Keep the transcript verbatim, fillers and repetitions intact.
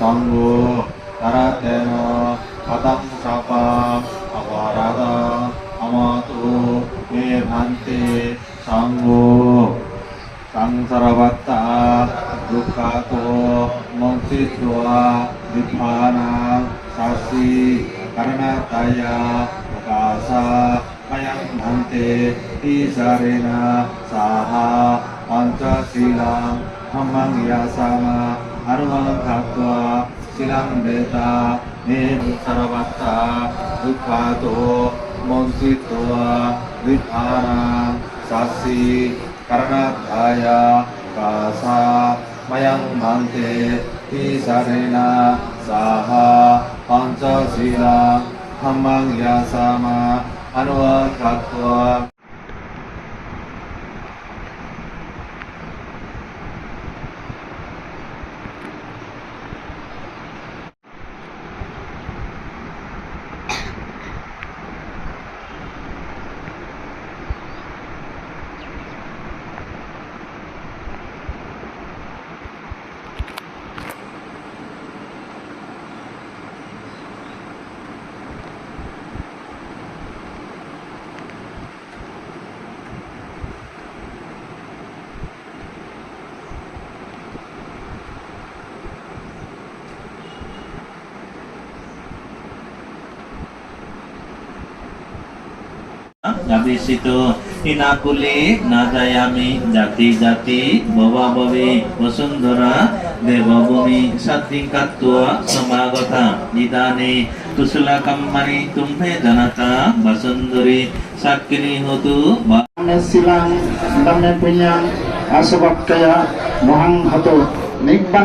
Saṅgho, tarattena kataṃ sabbaṃ aparādhaṃ khamatu me bhante. Saṅgho, saṃsaravatā dukkhato moccitva nibbānaṃ sacchikaraṇatthāya ukāsa mayaṃ bhante tisaraṇena saha pañca sīlaṃ dhammaṃ yācāma. Anuvakkhatvā sīlaṃ detha me. Saṃsaravatā dukkhato moccitva nibbānaṃ sacchikaraṇatthāya ukāsa mayaṃ bhante tisaraṇena saha pañca sīlaṃ dhammaṃ yācāma. Anuvakkhatvā Abhisito hīnakulī nātayāmi jāti jāti bhavā bhavī vasundharā devabhūmi saddhiṃ katvā samāgatā. Idāni kusalakamāni tumhe janakā vasundharī sakkhini hotu. Dhamme sīlaṃ dhamme puññaṃ āsavakkhaya mohaṃ hato nibbāna